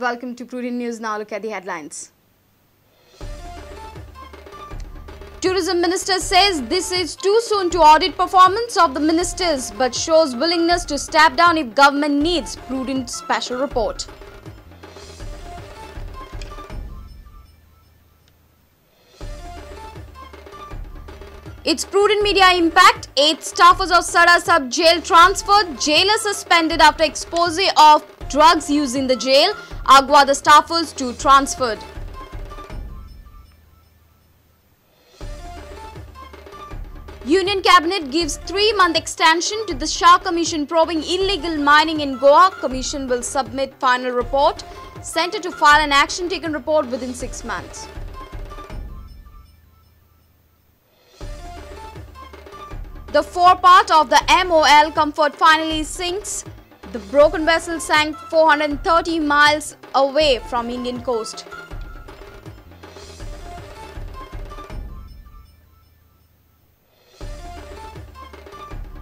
and welcome to Prudent News. Now look at the headlines. Tourism Minister says this is too soon to audit performance of the ministers, but shows willingness to step down if government needs. Prudent special report. It's Prudent Media Impact. 8 staffers of Sada Sub Jail transferred. Jailer suspended after expose of drugs used in the jail. Aguada staffers to transferred. Union Cabinet gives 3-month extension to the Shah Commission probing illegal mining in Goa. Commission will submit final report. Centre to file an action taken report within 6 months. The forepart of the MOL Comfort finally sinks. The broken vessel sank 430 miles away from Indian coast.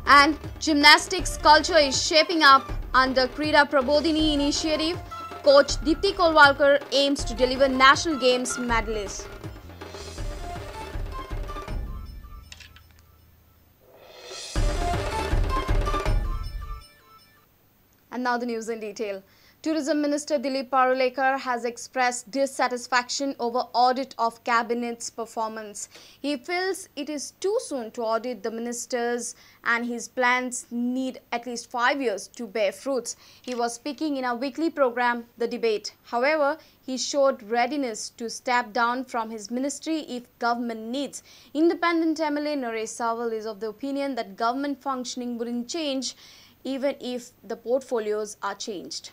And gymnastics culture is shaping up under Krida Prabodhini initiative. Coach Deepti Kolwalkar aims to deliver national games medalists. And now the news in detail. Tourism Minister Dilip Parulekar has expressed dissatisfaction over audit of cabinet's performance. He feels it is too soon to audit the ministers and his plans need at least 5 years to bear fruits. He was speaking in a weekly program, The Debate. However, he showed readiness to step down from his ministry if government needs. Independent MLA Naresh Sawal is of the opinion that government functioning wouldn't change even if the portfolios are changed.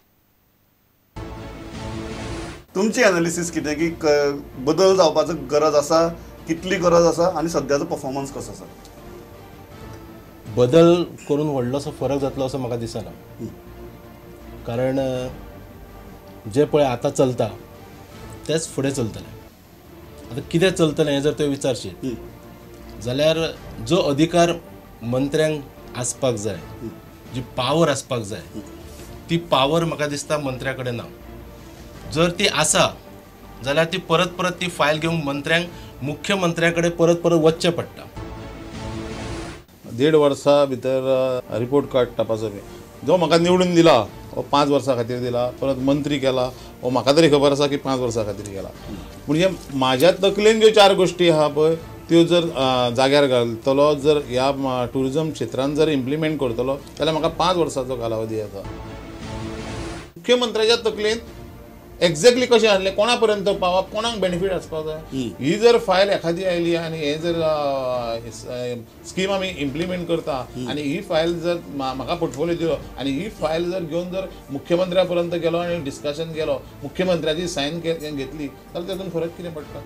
तुमची analysis कितें की बदल जावपाचो गरज आसा, कितली गरज आसा आनी सद्याचो परफॉर्मन्स कसो आसा? बदल करून व्हडलोसो फरक जातलो असो म्हाका दिसना, कारण जे पळय आतां चलता तेच फुडें चलतलें. आतां कितें चलतलें हें जर तुवें विचारशीत जाल्यार जो अधिकार मंत्र्यांक आसपाक जाय, जी पावर आसपाक जाय, ती पावर म्हाका दिसता मंत्र्या कडेन ना. जर ती आसा जाल्यार ती परत परत ती फायल घेवंक मंत्र्यांक मुख्यमंत्र्या कडेन परत परत वचचें पडटा. 1.5 वर्सां भितर रिपोर्ट कार्ड तपासप, जो म्हाका निवडून दिला हो 5 वर्सां खातीर दिला, परत मंत्री केला, हो म्हाका तरी खबर आसा की 5 वर्सां खातीर केला. म्हणजे म्हाज्या तकलेन ज्यो 4 गोश्टी आहा पळय त्यो जर जाग्यार घालतलो, जर ह्या ट्युरिजम क्षेत्रान जर इम्प्लिमेंट करतलो जाल्यार म्हाका 5 वर्सांचो कालावधी येता. मुख्यमंत्र्याच्या तकलेन एक्झॅक्टली कशें आसलें, कोणा पर्यंत पावप, कोणाक बेनिफीट आसपाक जाय, ही जर फायल एखादी आयली आनी हे जर स्कीम आमी इम्प्लिमेंट करता आनी ही फायल जर म्हाका पोर्टफोलियो दिलो आनी ही फायल जर घेवन जर मुख्यमंत्र्या पर्यंत गेलो आनी डिस्कशन केलो, मुख्यमंत्र्याची सायन घेतली जाल्यार तातूंत फरक कितें पडटा?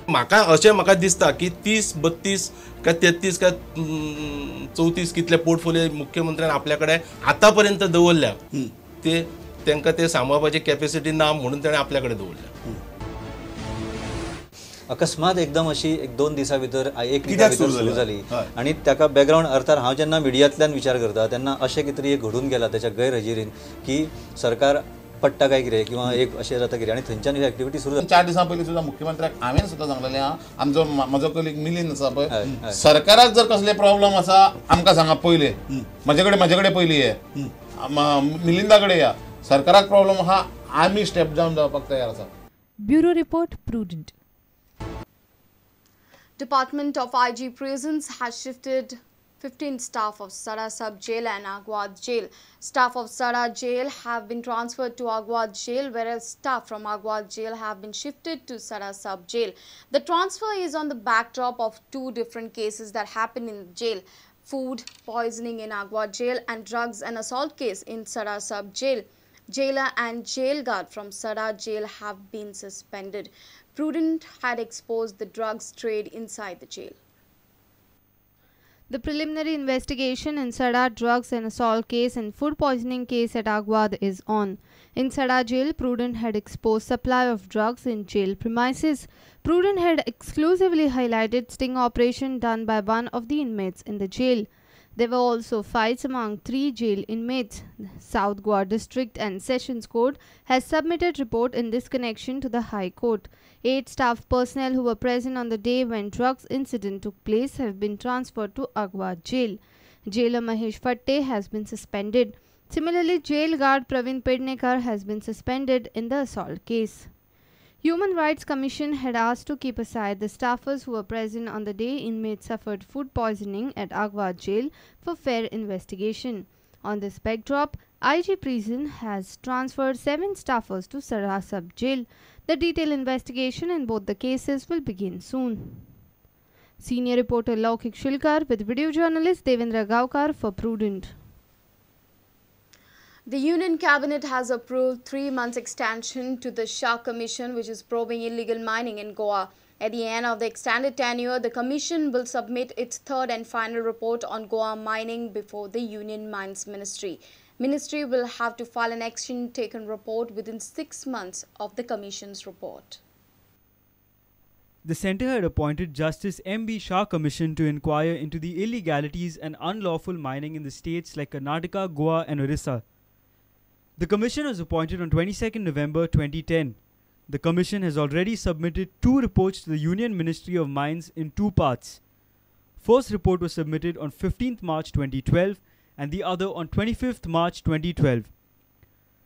म्हाका अशें म्हाका दिसता की 30, 32 काय 33 काय 34 कितले पोर्टफोलियो मुख्यमंत्र्यान आपल्या कडेन आतां पर्यंत दवरल्या, ते तांकां ते सांबाळपाची कॅपेसिटी ना म्हणून ताणें आपल्या कडेन दवरल्या. अकस्मात एकदम अशी 1-2 दिसां भितर एक विका भितर सुरू जाली आनी ताका बॅकग्रावंड, अर्थात हांव जेन्ना मिडियांतल्यान विचार करता तेन्ना अशें कितें तरी एक घडून गेलां ताच्या गैरहजेरीन की सरकार पडटा काय कितें किंवा एक अशें जाता कितें आनी थंयच्यान ही एक्टिविटी सुरू जाता. 4 दिसां पयलीं सुद्दां मुख्यमंत्र्याक हांवें सुद्दां सांगलेलें आहा, आमचो म्हजो कलीग मिलिंद आसा पळय, सरकाराक जर कसले प्रॉब्लम आसा आमकां सांगा पयलें, म्हजे कडेन पयलीं ये, मिलिंदा कडेन या, सरकाराक प्रॉब्लम आहा आमी स्टेप डावन जावपाक तयार आसा. Bureau report, Prudent. Department of IG Prisons has shifted 15 staff of Sada Sub Jail and Aguada Jail. Staff of Sada Jail have been transferred to Aguada Jail, whereas staff from Aguada Jail have been shifted to Sada Sub Jail. The transfer is on the backdrop of 2 different cases that happened in the jail: food poisoning in Aguada Jail and drugs and assault case in Sada Sub Jail. Jailer and jail guard from Sada Jail have been suspended. Prudent had exposed the drugs trade inside the jail. The preliminary investigation in Sada drugs and assault case and food poisoning case at Aguada is on. In Sada jail, Prudent had exposed supply of drugs in jail premises. Prudent had exclusively highlighted sting operation done by one of the inmates in the jail. There were also fights among 3 jail inmates. South Goa District and Sessions Court has submitted report in this connection to the High Court. 8 staff personnel who were present on the day when drugs incident took place have been transferred to Aguada jail. Jailer Mahesh Fatte has been suspended. Similarly, jail guard Praveen Pednekar has been suspended in the assault case. Human Rights Commission had asked to keep aside the staffers who were present on the day inmates suffered food poisoning at Aguada jail for fair investigation. On this backdrop, IG Prison has transferred 7 staffers to Sada Sub Jail. The detailed investigation in both the cases will begin soon. Senior reporter Laukik Shilkar with video journalist Devendra Gaukar for Prudent. The Union Cabinet has approved 3 months extension to the Shah Commission, which is probing illegal mining in Goa. At the end of the extended tenure, the Commission will submit its third and final report on Goa mining before the Union Mines Ministry. Ministry will have to file an action taken report within 6 months of the Commission's report. The centre had appointed Justice M.B. Shah Commission to inquire into the illegalities and unlawful mining in the states like Karnataka, Goa and Orissa. The commission was appointed on 22nd November 2010. The commission has already submitted 2 reports to the Union Ministry of Mines in 2 parts. First report was submitted on 15th March 2012 and the other on 25th March 2012.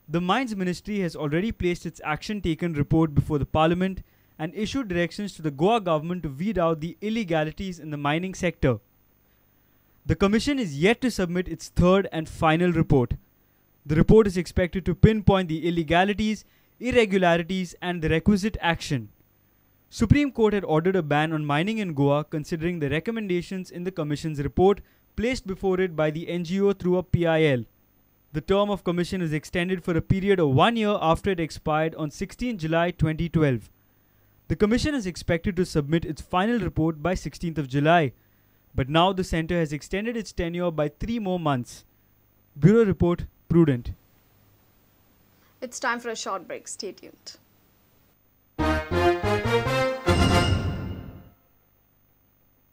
The Mines Ministry has already placed its action taken report before the Parliament and issued directions to the Goa government to weed out the illegalities in the mining sector. The commission is yet to submit its third and final report. The report is expected to pinpoint the illegalities, irregularities and the requisite action. Supreme Court had ordered a ban on mining in Goa considering the recommendations in the commission's report placed before it by the NGO through a PIL. The term of commission is extended for a period of 1 year after it expired on 16 July 2012. The commission is expected to submit its final report by 16th of July. But now the centre has extended its tenure by 3 more months. Bureau Report, Prudent. It's time for a short break. Stay tuned.